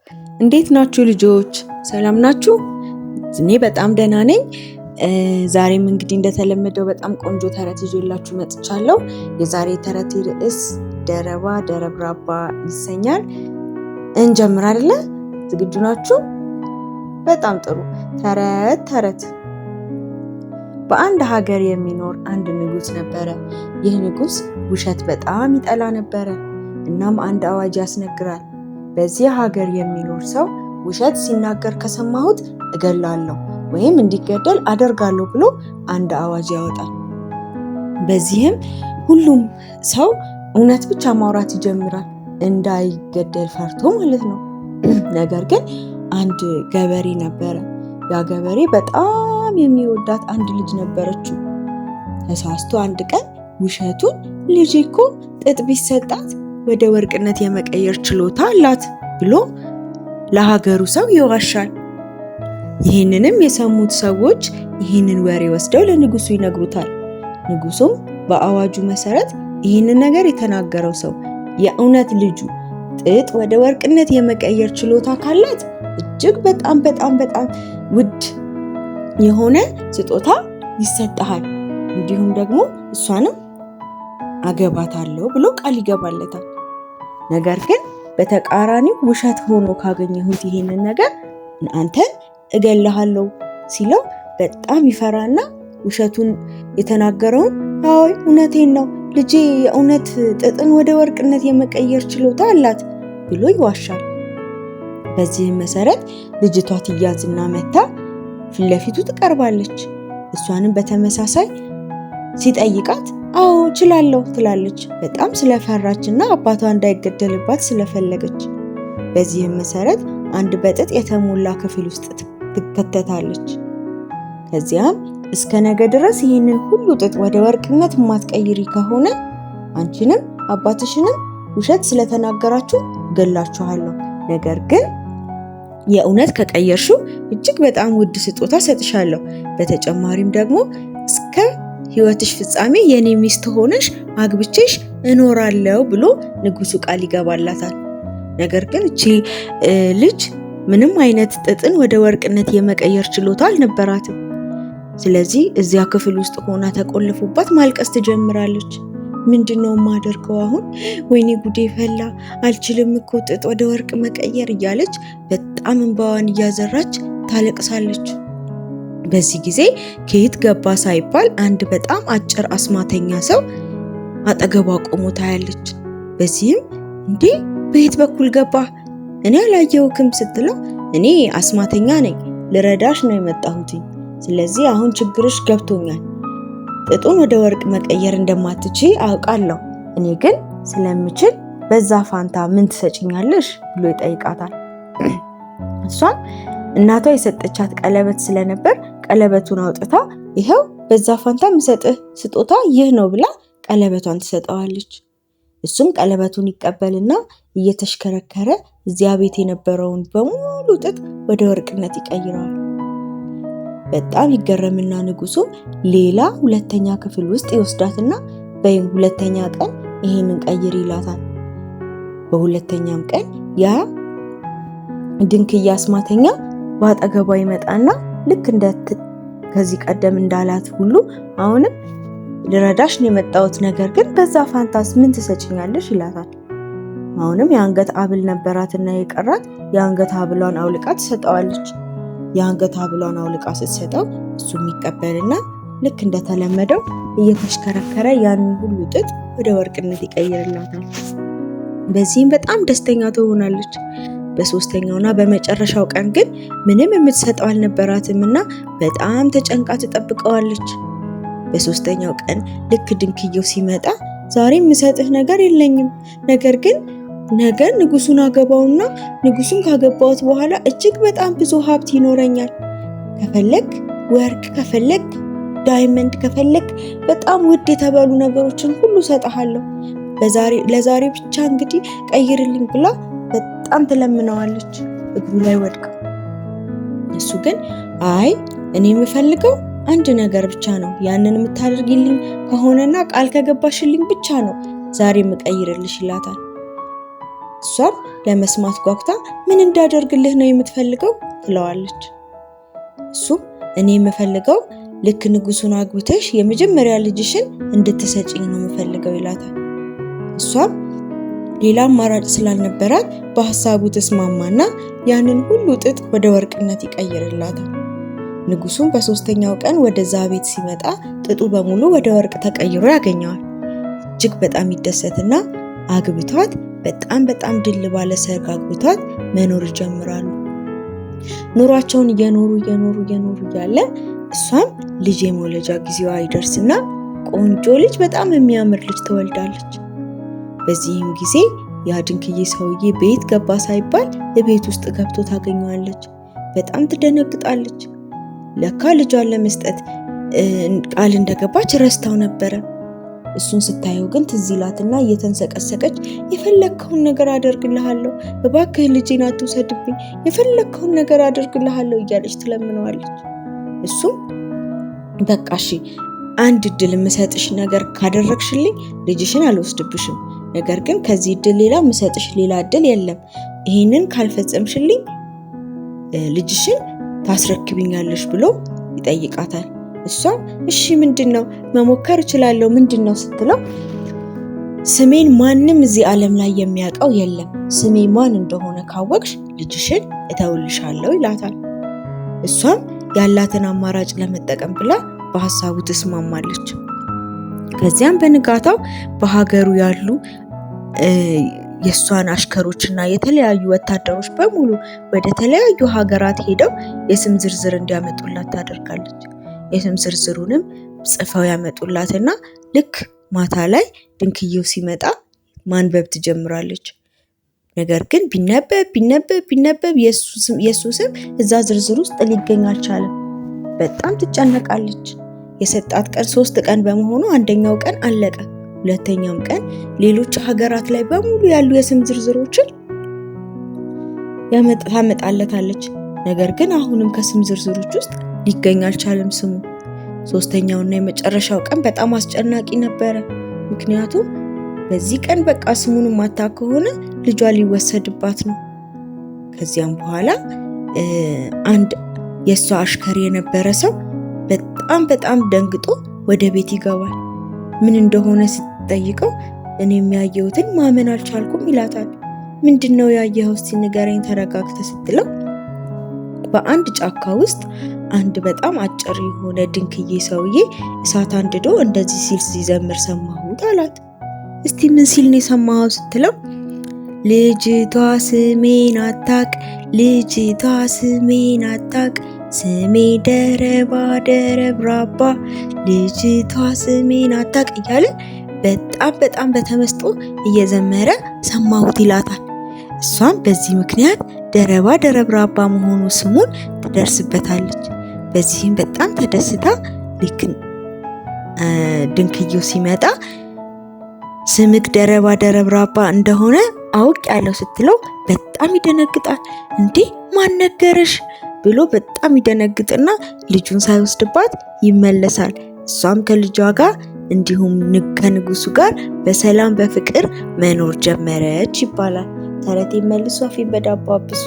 እንዴት ናችሁ ልጆች? ሰላም ናችሁ? እኔ በጣም ደህና ነኝ። ዛሬም እንግዲህ እንደተለመደው በጣም ቆንጆ ተረት ይዤላችሁ መጥቻለሁ። የዛሬ ተረት ርዕስ ደረባ ደረብራባ ይሰኛል። እንጀምር አይደለ? ዝግጁ ናችሁ? በጣም ጥሩ። ተረት ተረት። በአንድ ሀገር የሚኖር አንድ ንጉሥ ነበረ። ይህ ንጉሥ ውሸት በጣም ይጠላ ነበረ። እናም አንድ አዋጅ ያስነግራል። በዚህ ሀገር የሚኖር ሰው ውሸት ሲናገር ከሰማሁት እገላለሁ ወይም እንዲገደል አደርጋለሁ ብሎ አንድ አዋጅ ያወጣል። በዚህም ሁሉም ሰው እውነት ብቻ ማውራት ይጀምራል፣ እንዳይገደል ፈርቶ ማለት ነው። ነገር ግን አንድ ገበሬ ነበረ። ያ ገበሬ በጣም የሚወዳት አንድ ልጅ ነበረችው። ተሳስቶ አንድ ቀን ውሸቱን ልጄ እኮ ጥጥ ቢሰጣት ወደ ወርቅነት የመቀየር ችሎታ አላት ብሎ ለሀገሩ ሰው ይዋሻል። ይህንንም የሰሙት ሰዎች ይህንን ወሬ ወስደው ለንጉሱ ይነግሩታል። ንጉሱም በአዋጁ መሰረት ይህንን ነገር የተናገረው ሰው የእውነት ልጁ ጥጥ ወደ ወርቅነት የመቀየር ችሎታ ካላት እጅግ በጣም በጣም በጣም ውድ የሆነ ስጦታ ይሰጥሃል፣ እንዲሁም ደግሞ እሷንም አገባታለሁ ብሎ ቃል ይገባለታል። ነገር ግን በተቃራኒው ውሸት ሆኖ ካገኘሁት ይሄንን ነገር አንተን እገልሃለሁ ሲለው በጣም ይፈራና ውሸቱን የተናገረውን አይ እውነቴን ነው ልጄ የእውነት ጥጥን ወደ ወርቅነት የመቀየር ችሎታ አላት ብሎ ይዋሻል። በዚህም መሰረት ልጅቷ ትያዝና መታ ፊት ለፊቱ ትቀርባለች። እሷንም በተመሳሳይ ሲጠይቃት አዎ እችላለሁ ትላለች። በጣም ስለፈራች እና አባቷ እንዳይገደልባት ስለፈለገች። በዚህም መሰረት አንድ በጥጥ የተሞላ ክፍል ውስጥ ትከተታለች። ከዚያም እስከ ነገ ድረስ ይህንን ሁሉ ጥጥ ወደ ወርቅነት የማትቀይሪ ከሆነ አንቺንም አባትሽንም ውሸት ስለተናገራችሁ ገላችኋለሁ። ነገር ግን የእውነት ከቀየርሽው እጅግ በጣም ውድ ስጦታ ሰጥሻለሁ። በተጨማሪም ደግሞ እስከ ሕይወትሽ ፍጻሜ የኔ ሚስት ሆነሽ አግብቼሽ እኖራለሁ ብሎ ንጉሱ ቃል ይገባላታል። ነገር ግን እቺ ልጅ ምንም አይነት ጥጥን ወደ ወርቅነት የመቀየር ችሎታ አልነበራትም። ስለዚህ እዚያ ክፍል ውስጥ ሆና ተቆልፎባት ማልቀስ ትጀምራለች። ምንድን ነው የማደርገው አሁን? ወይኔ ጉዴ ፈላ፣ አልችልም እኮ ጥጥ ወደ ወርቅ መቀየር እያለች በጣም እንባዋን እያዘራች ታለቅሳለች። በዚህ ጊዜ ከየት ገባ ሳይባል አንድ በጣም አጭር አስማተኛ ሰው አጠገቧ ቆሞ ታያለች። በዚህም እንዴ በየት በኩል ገባ? እኔ አላየውክም ስትለው እኔ አስማተኛ ነኝ፣ ልረዳሽ ነው የመጣሁትኝ። ስለዚህ አሁን ችግርሽ ገብቶኛል። ጥጡን ወደ ወርቅ መቀየር እንደማትችይ አውቃለሁ። እኔ ግን ስለምችል በዛ ፋንታ ምን ትሰጭኛለሽ ብሎ ይጠይቃታል። እሷም እናቷ የሰጠቻት ቀለበት ስለነበር ቀለበቱን አውጥታ ይኸው በዛ ፋንታ የምሰጥህ ስጦታ ይህ ነው ብላ ቀለበቷን ትሰጠዋለች። እሱም ቀለበቱን ይቀበልና እየተሽከረከረ እዚያ ቤት የነበረውን በሙሉ ጥጥ ወደ ወርቅነት ይቀይረዋል። በጣም ይገረምና ንጉሱ ሌላ ሁለተኛ ክፍል ውስጥ ይወስዳትና በይ ሁለተኛ ቀን ይሄንን ቀይር ይላታል። በሁለተኛም ቀን ያ ድንክያ አስማተኛ በአጠገቧ ይመጣና ልክ እንደ ከዚህ ቀደም እንዳላት ሁሉ አሁንም ልረዳሽ ነው የመጣሁት፣ ነገር ግን በዛ ፋንታስ ምን ትሰጭኛለሽ ይላታል። አሁንም የአንገት ሐብል ነበራትና የቀራት የአንገት ሐብሏን አውልቃ ትሰጠዋለች። የአንገት ሐብሏን አውልቃ ስትሰጠው እሱ የሚቀበልና ልክ እንደተለመደው እየተሽከረከረ ያንን ሁሉ ጥጥ ወደ ወርቅነት ይቀይርላታል። በዚህም በጣም ደስተኛ ትሆናለች። በሶስተኛውና በመጨረሻው ቀን ግን ምንም የምትሰጠው አልነበራትም እና በጣም ተጨንቃ ትጠብቀዋለች። በሶስተኛው ቀን ልክ ድንክየው ሲመጣ ዛሬ የምሰጥህ ነገር የለኝም፣ ነገር ግን ነገ ንጉሱን አገባውና ንጉሱን ካገባሁት በኋላ እጅግ በጣም ብዙ ሀብት ይኖረኛል። ከፈለግ ወርቅ፣ ከፈለግ diamond፣ ከፈለግ በጣም ውድ የተባሉ ነገሮችን ሁሉ እሰጥሃለሁ። ለዛሬ ብቻ እንግዲህ ቀይርልኝ ብላ በጣም ትለምነዋለች እግሩ ላይ ወድቃ። እሱ ግን አይ እኔ የምፈልገው አንድ ነገር ብቻ ነው፣ ያንን የምታደርጊልኝ ከሆነና ቃል ከገባሽልኝ ብቻ ነው ዛሬ የምቀይርልሽ ይላታል። እሷም ለመስማት ጓጉታ ምን እንዳደርግልህ ነው የምትፈልገው ትለዋለች። እሱም እኔ የምፈልገው ልክ ንጉሱን አግብተሽ የመጀመሪያ ልጅሽን እንድትሰጭኝ ነው የምፈልገው ይላታል። እሷም ሌላ አማራጭ ስላልነበራት በሀሳቡ ተስማማና ያንን ሁሉ ጥጥ ወደ ወርቅነት ይቀይርላታል። ንጉሱም በሶስተኛው ቀን ወደዛ ቤት ሲመጣ ጥጡ በሙሉ ወደ ወርቅ ተቀይሮ ያገኘዋል። እጅግ በጣም ይደሰትና አግብቷት በጣም በጣም ድል ባለ ሰርግ አግብቷት መኖር ይጀምራሉ። ኑሯቸውን እየኖሩ እየኖሩ እየኖሩ እያለ እሷም ልጅ የመውለጃ ጊዜዋ ይደርስና ቆንጆ ልጅ፣ በጣም የሚያምር ልጅ ትወልዳለች። በዚህም ጊዜ ያ ድንክዬ ሰውዬ ቤት ገባ ሳይባል እቤት ውስጥ ገብቶ ታገኘዋለች። በጣም ትደነግጣለች። ለካ ልጇን ለመስጠት ቃል እንደገባች ረስታው ነበረ። እሱን ስታየው ግን ትዝ ይላትና እየተንሰቀሰቀች የፈለግከውን ነገር አደርግልሃለሁ፣ እባክህ ልጄን አትውሰድብኝ፣ የፈለግከውን ነገር አደርግልሃለሁ እያለች ትለምነዋለች። እሱም በቃ እሺ አንድ እድል የምሰጥሽ ነገር ካደረግሽልኝ ልጅሽን አልወስድብሽም፣ ነገር ግን ከዚህ እድል ሌላ የምሰጥሽ ሌላ እድል የለም። ይህንን ካልፈጸምሽልኝ ልጅሽን ታስረክብኛለሽ ብሎ ይጠይቃታል። እሷም እሺ ምንድን ነው፣ መሞከር እችላለሁ፣ ምንድን ነው ስትለው ስሜን ማንም እዚህ ዓለም ላይ የሚያውቀው የለም፣ ስሜ ማን እንደሆነ ካወቅሽ ልጅሽን እተውልሻለሁ ይላታል። እሷም ያላትን አማራጭ ለመጠቀም ብላ በሀሳቡ ትስማማለች። ከዚያም በንጋታው በሀገሩ ያሉ የእሷን አሽከሮች እና የተለያዩ ወታደሮች በሙሉ ወደ ተለያዩ ሀገራት ሄደው የስም ዝርዝር እንዲያመጡላት ታደርጋለች። የስም ዝርዝሩንም ጽፈው ያመጡላትና ልክ ማታ ላይ ድንክዬው ሲመጣ ማንበብ ትጀምራለች። ነገር ግን ቢነበብ ቢነበብ ቢነበብ የእሱ ስም እዛ ዝርዝር ውስጥ ሊገኝ አልቻለም። በጣም ትጨነቃለች። የሰጣት ቀን 3 ቀን በመሆኑ አንደኛው ቀን አለቀ። ሁለተኛውም ቀን ሌሎች ሀገራት ላይ በሙሉ ያሉ የስም ዝርዝሮችን ታመጣለታለች። ነገር ግን አሁንም ከስም ዝርዝሮች ውስጥ ሊገኝ አልቻለም ስሙ። ሶስተኛውና የመጨረሻው ቀን በጣም አስጨናቂ ነበረ። ምክንያቱም በዚህ ቀን በቃ ስሙን ማታ ከሆነ ልጇ ሊወሰድባት ነው። ከዚያም በኋላ አንድ የእሷ አሽከር የነበረ ሰው በጣም በጣም ደንግጦ ወደ ቤት ይገባል። ምን እንደሆነ ስትጠይቀው እኔ የሚያየሁትን ማመን አልቻልኩም ይላታል። ምንድን ነው ያየኸው? እስቲ ንገረኝ ተረጋግተህ ስትለው በአንድ ጫካ ውስጥ አንድ በጣም አጭር የሆነ ድንክዬ ሰውዬ እሳት አንድዶ እንደዚህ ሲል ሲዘምር ሰማሁት አላት። እስቲ ምን ሲል ነው የሰማኸው ስትለው ልጅቷ ስሜን አታቅ፣ ልጅቷ ስሜን አታቅ፣ ስሜ ደረባ ደረብራባ፣ ልጅቷ ስሜን አታቅ እያለ በጣም በጣም በተመስጦ እየዘመረ ሰማሁት ይላታል። እሷም በዚህ ምክንያት ደረባ ደረብራባ መሆኑ ስሙን ትደርስበታለች። በዚህም በጣም ተደስታ ልክ ድንክዬው ሲመጣ ስምክ ደረባ ደረብራባ እንደሆነ አውቅ ያለው ስትለው በጣም ይደነግጣል። እንዴ ማን ነገረሽ ብሎ በጣም ይደነግጥና ልጁን ሳይወስድባት ይመለሳል። እሷም ከልጇ ጋር እንዲሁም ከንጉሱ ጋር በሰላም በፍቅር መኖር ጀመረች ይባላል። ተረቴን መልሶ አፌን በዳቦ አብሱ።